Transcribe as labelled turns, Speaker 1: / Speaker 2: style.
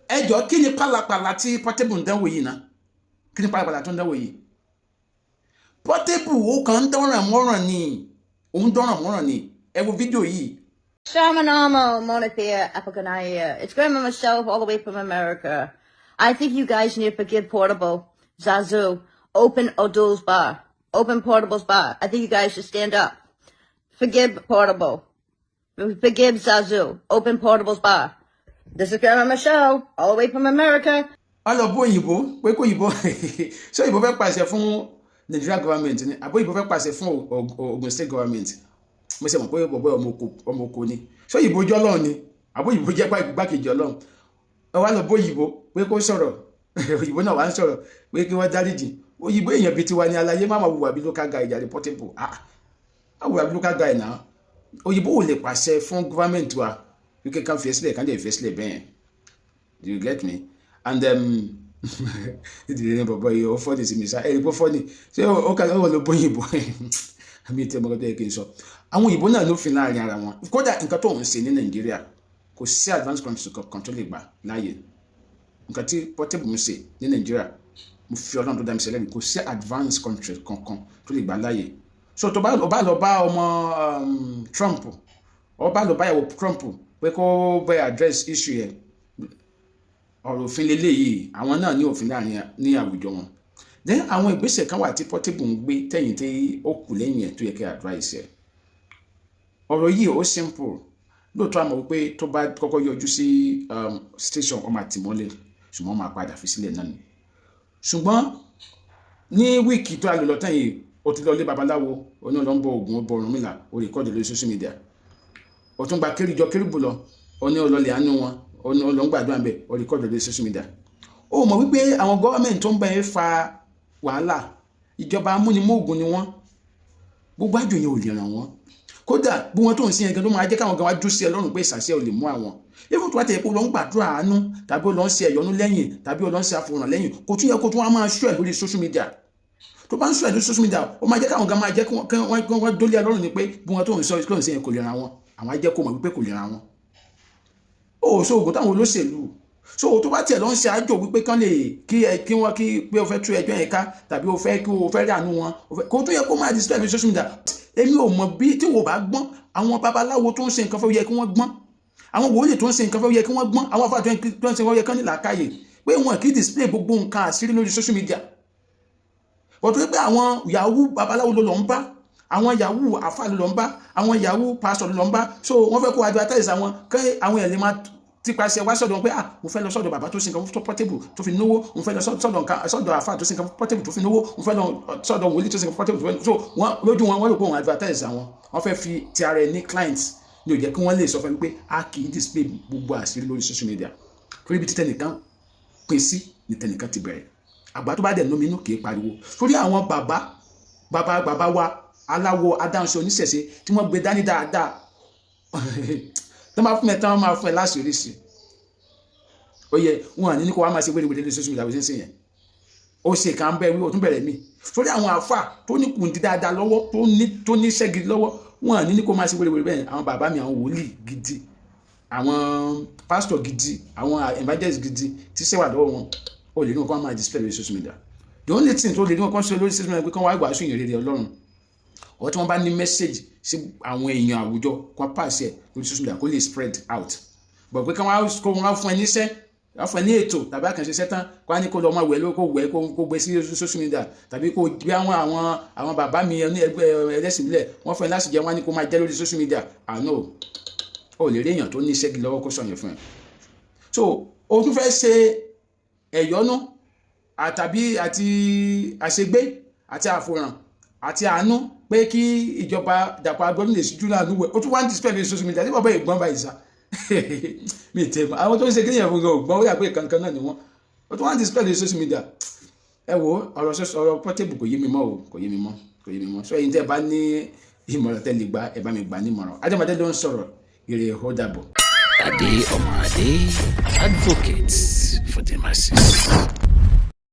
Speaker 1: Ẹ jọ, kí ni pálapàla tí Portable ń dánwò yìí ná? Kí ni pálapàla tó ń dánwò yìí? Portable, ó kàn ń dánràn mọ́ràn ni, òun dánràn mọ́ràn ni. Ẹ wo fídíò yìí.
Speaker 2: Shamanamo Monathia Apaganaya. It's Grandma myself all the way from America. I think you guys need to forgive Portable, Zazu, open Odul's bar. Open Portable's bar. I think you guys should stand up. Forgive Portable. Forgive Zazu. Open Portable's bar. This is Grandma Michelle, all the way from America.
Speaker 1: Wọ́n lọ bó òyìnbó pé kó òyìnbó, ṣé òyìnbó fẹ́ pàṣẹ fún Nigeria government ni, àbó òyìnbó fẹ́ pàṣẹ fún Ogun State government? Mo ṣe mọ̀ pé bọ̀bọ̀ ọmọ oko ni. Ṣé òyìnbó jẹ́ Ọlọ́run ni, àbó òyìnbó jẹ́ gbákejì Ọlọ́run? Ẹ wá lọ bó òyìnbó pé kó sọ̀rọ̀. Òyìnbó náà wá ń sọ̀rọ̀ pé kí wọ́n dáríjì òyìnbó. Èèyàn bíi tiwa ni aláyé má máa wùwà bí local guy ìjàre. Portable, ah, má wùwà bí local guy náà. Òyìnbó ò lè pàṣẹ fún government wa wípé ká fi ẹ́ sílẹ̀, ká lè fi ẹ́ sílẹ̀ bẹ́ẹ̀. Do you get me? And ìdílé ní bọ̀bọ̀ yìí, ó funny sí mi sá. Ẹ̀rí pé funny. Ṣé ó kà ó lọ bóyìnbó àmì ìtẹ́ ọmọkàn yẹ kí n sọ? Àwọn òyìnbó náà ló fi láàrin ara wọn. Kódà nǹkan tó ń ṣe ní Nàìjíríà, kò sí advanced country kankan tó lè gbà láàyè nǹkan tí Portable ń ṣe ní Nàìjíríà. Mo fi Ọlọ́run tó dá mi sẹ́lẹ̀ ní, kò sí advanced country kankan tó lè gbà láàyè. So tó bá lọ bá ọmọ Trump, ó bá lọ bá ìyàwó Trump pé kó bẹ address issue yẹn, ọ̀rọ̀ òfin leléyìí. Àwọn náà ní òfin láàrin ní àwùjọ wọn. Then àwọn ìgbésẹ̀ kan wà tí Portable ń gbé tẹ̀yìn tí ó kù lẹ́yìn ẹ̀ tó yẹ kí advice ẹ̀. Ọ̀rọ̀ yìí, ó simple lóòótọ́, àmọ́ wípé tó bá kọ́kọ́ yọjú sí station, ọmọ àtìmọ́lé, ṣùgbọ́n máa padà fi sílẹ̀ náà ni. Ṣùgbọ́n ní week tó a lò lọ́tàn yìí, ó ti lọ lé babaláwo, oní ọ̀lọ́ ń bọ Ògún, ó bọ Ọ̀rúnmìlà, ó record lórí social media. Ó tún gba kéríjọ kérúbù lọ, oní ọlọ́lẹ̀ àánú wọn, oní ọlọ́ ń gbàdúrà ń bẹ̀, ó record lórí social media. Ó mọ̀ wípé àwọn gọ́ọ̀mẹ̀ntì tó ń bá yẹn fa wàhálà, ìjọba amúnimóògùn ni wọ́n. Gbogbo àjò yẹn ò lè ràn wọ́n. Kódà bí wọ́n tó ń sin yẹn gan ló máa jẹ́ káwọn gan wá dúró sí ẹ lọ́rùn pé ìsàsí ẹ ò lè mú àwọn. Even tó bá tẹ̀ pé ó lọ ń gbàdúrà àánú, tàbí ó lọ ń ṣe ẹ̀yọ́nú lẹ́yìn, tàbí ó lọ ń ṣe àfòràn lẹ́yìn, kò tún yẹ kó tún wá máa ṣọ́ ẹ̀ lórí social media. Tó bá ń ṣọ́ ẹ̀ lórí social media, ó máa jẹ́ káwọn gan máa jẹ́ kí wọ́n dólé ẹ lọ́rùn ni pé bí wọ́n tó ń sọ tó ń ṣe yẹn kò lè ràn wọ́n. Àwọn á jẹ́ kó mọ̀ wípé kò lè ràn wọ́n. Ó ṣe oògùn táwọn olóṣèlú so tó bá tiẹ̀ lọ ń ṣe àjò wípé kán lè kí ẹ kí wọ́n kí pé o fẹ́ tú ẹjọ́ yẹn ká, tàbí o fẹ́ kí o fẹ́ rí àánú wọn, kó tó yẹ kó máa display lórí social media. Èmi ò mọ̀ bí tí wò bá gbọ́n. Àwọn babaláwo tó ń ṣe nǹkan fẹ́ yẹ kí wọ́n gbọ́n, àwọn wòlíì tó ń ṣe nǹkan fẹ́ yẹ kí wọ́n gbọ́n, àwọn afáà tó ń ṣe nǹkan fẹ́ yẹ kán ní làákàyè pé wọn kì í display gbogbo nǹkan àṣírí lórí social media. Wọ́n tó pé àwọn yahoo babaláwo ló lọ ń bá, àwọn yahoo àfáà ló lọ ń bá, àwọn yahoo pastor ló lọ ń bá. So wọ́n fẹ́ kó advertise àwọn kẹ́ àwọn èèyàn lè máa tipasẹ̀ wá sọ́dọ̀ wọn pé, "Ah, mo fẹ́ lọ sọ́dọ̀ bàbá tó ṣe nǹkan fún Portable tó fi náwó, mo fẹ́ lọ sọ́dọ̀ nǹkan sọ́dọ̀ àfáà tó ṣe nǹkan fún Portable tó fi náwó, mo fẹ́ lọ sọ́dọ̀ wòlíì tó ṣe nǹkan fún Portable tó fi." So wọ́n lójú wọn, wọ́n rò pé wọ́n advertise àwọn. Wọ́n fẹ́ fi ti ara ẹ ní clients ní ò jẹ́ kí wọ́n lè sọ fún mi pé a kì í display gbogbo àṣírí lórí social media, torí ibi tí tẹnìkan pín sí ní tẹnìkan ti bẹ̀rẹ̀. Àgbà tó bá dẹ̀ nómi inú kì í pariwo. Torí àwọn bàbá bàbá bàbá wa, aláwo, adáhunṣe, oníṣẹ̀ṣe tí wọ́n gbé dání dáadáa, tó máa fún ẹ tán, wọ́n máa fún ẹ láṣìírí sí. Ó yẹ wọn à ní kó wá máa ṣe wéréwéré lórí social media bó ṣe ń ṣe yẹn. Ó ṣe kà ń bẹ wí, ó tún bẹ̀rẹ̀ mí. Torí àwọn àfà tó ní kùndí dáadáa lọ́wọ́, tó ní iṣẹ́ gidi lọ́wọ́, wọn à ní kó máa ṣe wéréwéré bẹ́ẹ̀. Àwọn bàbá mi, àwọn wòlíì gidi, àwọn pásítọ̀ gidi, àwọn evangelist gidi tí ṣẹ́ wà lọ́wọ́ wọn, ó lè ní wọn kó máa display lórí social media. The only thing tó lè ní wọn kó ṣe lórí social media pé kí wọ́n wá wàásù ìyìn rere Ọlọ́run, or tí wọ́n bá ní message sí àwọn èèyàn àwùjọ, kó pàṣẹ lórí social media kó lè spread out. But pé kí wọ́n kó wọ́n fún ẹ níṣẹ́, wọ́n fún ẹ ní ètò tàbí àkànṣe iṣẹ́ tán, kó wá ní kó lọ máa wẹ̀ ló kó wẹ̀, kó gbé sí social media, tàbí kó gbé àwọn bàbá mi ní ẹgbẹ́ ẹlẹ́sìn ìbílẹ̀, wọ́n fún ẹ láti jẹ, wọ́n á ní kó máa jẹ́ lórí social media. Àná o lè rí èèyàn tó ní iṣẹ́ gidi lọ́wọ́ kó sọ̀yàn fún ẹ. So o tún fẹ́ ṣe ẹ̀yọ́nú àtàbí àti àṣegbé àti àfòràn àti àánú pé kí ìjọba Dàpọ̀ Abíọ́dún lè ṣíjú láàánú wẹ̀, ó tún wá ń display lórí social media. Tí bàbá ìgbọ́n báyìí sá, mi tẹ̀ mọ́ àwọn tó ń ṣe kéèyàn fún gan ògbọ́n, ó yà pé kankan náà ni wọ́n. Ó tún wá ń display lórí social media. Ẹ wo ọ̀rọ̀ ọ̀rọ̀ Portable, kò yé mi mọ́ o, kò yé mi mọ́, kò yé mi mọ́. So ẹ̀yin tẹ́ ẹ bá ní ìmọ̀ràn tẹ́ lè gbà, ẹ bá mi gbà ní ìmọ̀ràn. Adémọdé ló ń sọ̀rọ̀. Ire, ó dàbọ̀.
Speaker 3: Ade Omade, advocates for the masses.